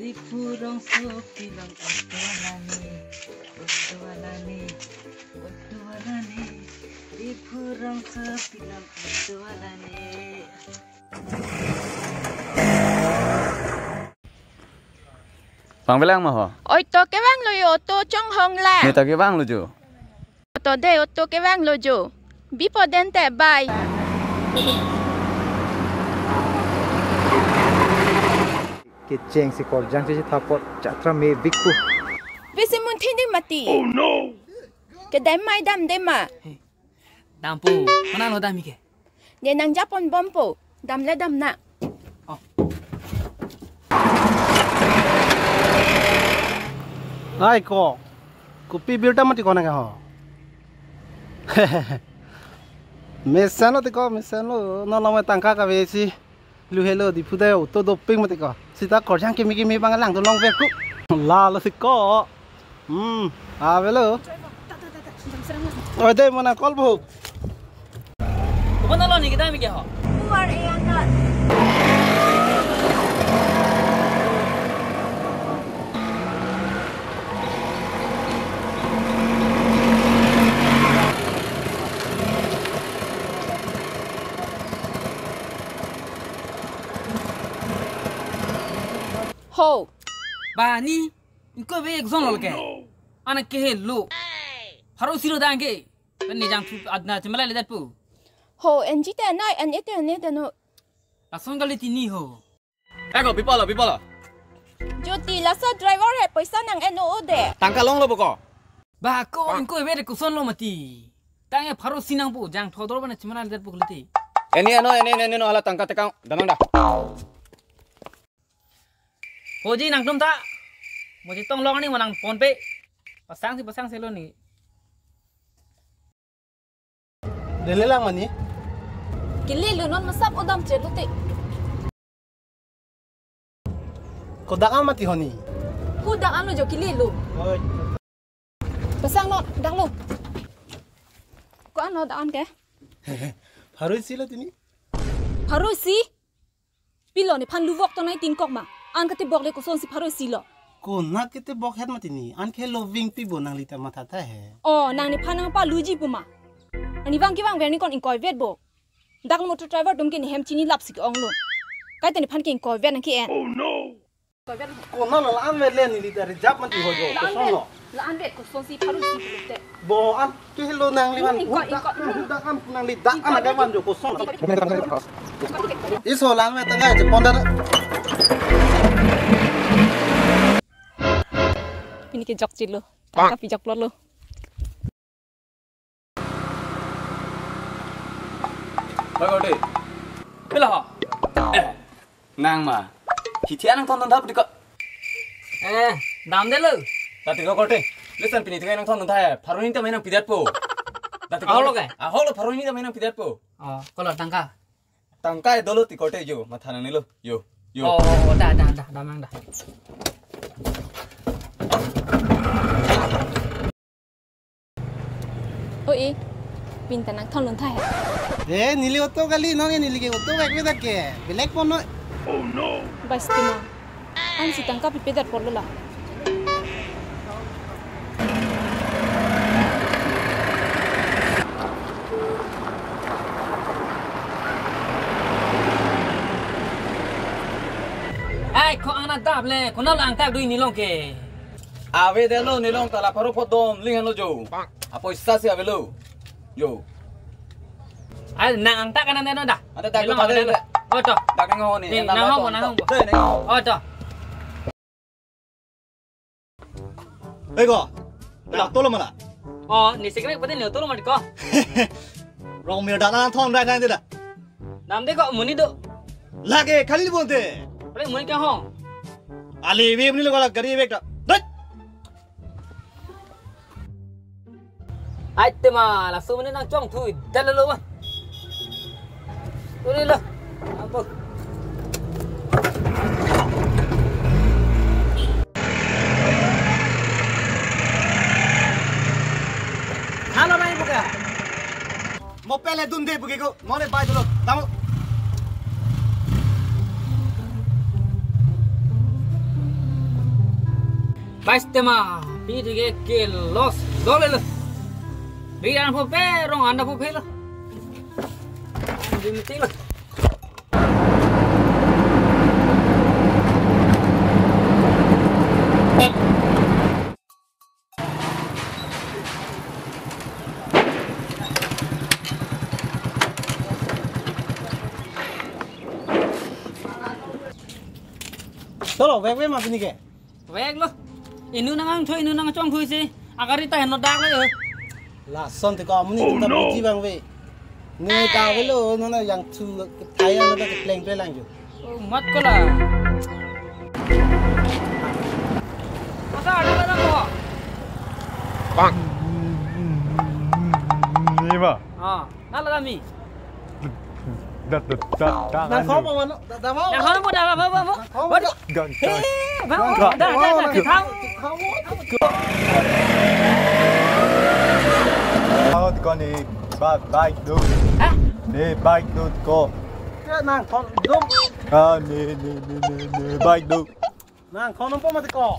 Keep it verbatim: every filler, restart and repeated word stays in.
Diphu rongsopi along auto wala ne, auto wala ne, auto wala ne. Diphu rongsopi along auto wala ne. Pangvelang ma ho? Oi, to kevanglo jo, auto chonghong lang. Ne ta kevanglo jo. Auto de, auto kevanglo jo. Bipo den te, bye. Kecheng si korjang si thapot chatra me bikku. Bisi mun thindi mati. Oh no! Kedam mai damde ma. Dampo, mana lo dam ke? Ne nang japon bompo, damle damnang. Oh. Ai ko, kopi birta mati kona ke ho? Mesenlo ti ko, mesenlo, non lama tangka kave si. Lu helo Diphu dei auto doping mati ko. Sita korjang kimi kimi bang lang tu long vekku. Lalo si ko. Hmm, avelo. Oi dei, mana call bo. Mana lo ni kedam ke ho? Who are you? Ho. Bani, ingkoi ave ek jon lo ke. An ke helo. Pharo isi lo dang ke. Pen ne jangthu adna chemalai ledet pu. Ho, N G te nai, N A te ne te no. Lason kali tini ho. Eko, bipala, bipala. Jyoti, laso driver he poisa nang-en-o de. Tangka longlo bo ko? Ba ko, ingkoi ave de koson lo mati. Tangke pharo isi nangpo, jangthu dor bana chemalai ledet pu liti. Eni ano, eni, eni, eni, no, hala tangka tekang, damnang dah. Hoji nangtum ta. Mo chetong long ni mo nang PhonePe. Pasang si, pasang si lo ni. Lele lang mani. Kele lo non masap odam che lo te. Kodak an mati ho ni. Kodak an lo jo kele lo. Oi. Pasang lo, dak lo. Ko-an lo dak an ke? Pharo isi lo tini. Pharo isi? Pilo nephan luvok to nai tin kok ma. An kate bok le koson si pharo isi lo. Konat kete bok het mati ni. An ke loving pi bo nangli ta matha tha he. Oh, nang nephan nangpaluji pu ma. Ani vang kevang ver ni kon ingkoi vet bo. Dak motor driver atum ke nehem chini lap si ke-ong lo. Kaita nephan ke ingkoi vet nang ke-en. Oh no. Konat lo la-an vet le neli ta reserve mati ho jo. La-an koson vet. Lo. La-an vet koson si pharo isi pulote. Bo an ke helo nangli van. Ingkoi, ingkoi. Hudak an nangli dak an ke van jo koson. Iso lang vet tangka chepon dah. Pini kejok chelo. Tangka pejok lo lo. Bang Korte. Pilo ho? Eh, nang ma. Hithi an nangthondun thap di ko. Eh, damde lo. Tati ko Korte. Listen, pini thik nangthondun thap. Pharo hini ta mai nangpidet po. Tati ko. Ahok lo ke? Ahok lo, pharo hini ta mai nangpidet po. Oh, ko lo tangka. Tangka dolo ti Korte jo. Matha nangne lo. Jo. Jo. Oh, oh, oh, dah, dah, dah, damnang dah. Oi, pini ta nangthondun thap he. Eh, neli auto kali, non neli ke auto bike vet ke. Belek pon noi. Oh no. Bas tima. An si tangka pipedet pon lo la. Ai, ko an adap le, konat lo angtak do nelong ke. Ave det lo nelong ta la pharo phodom ling lo jo. Apoisa si avelo. Jo. Ai, nang angtak kanan det dah. Ada tak nelong tahu ave det. Oh, to. Tak nang ho ni. Ni, nang ho, nang ho. Dei, nang ho. Oh, to. Eko, dak tolo mana? Oh, ni secret pati ni tolo mati ko. Rong mir dana thon rai nang de da. Damde ko monit do. Lake kali bonte. Pare monit ke ho. Ali be monit lo kala gari be ta. Dai. Ai tema laso monit nangchongthu det lo ba. Uli lo. Apo. Halo nai buka. Mo pele dunde buki ko. Mo le bai dolo. Tamo. Bai, tema, pi dige ke los, lo le lo. Ri an pho pe, rong an pho pe lo. Di mati lo. Cholo, vek ve ma pini ke? Vek lo. Inut nang angthu, inut nang chongthu si. Agari ta heno dak le. Lason te ko amonit ta buji abang ve. Ne ta avelo, non nangthu thai an ta pleng pleng lang jo. Oh, mat ko la. Masa ada ba ko? Ni ba? Ah, nala kami. Dat, dat, dat, dat, Nang khom mo, da, da mo. Nang khom mo, da, da, da, da. Khom mo. Waduh. Gan, He, gan. Bang, Gan. Da, da, da, Khom mo. Khom mo. Out ko ni ba, bike do. Hah? Ni bike do ko. Ke nang khom do. Ah, ni, ni, ni, ni, ni, bike do. Nang khom po mati ko.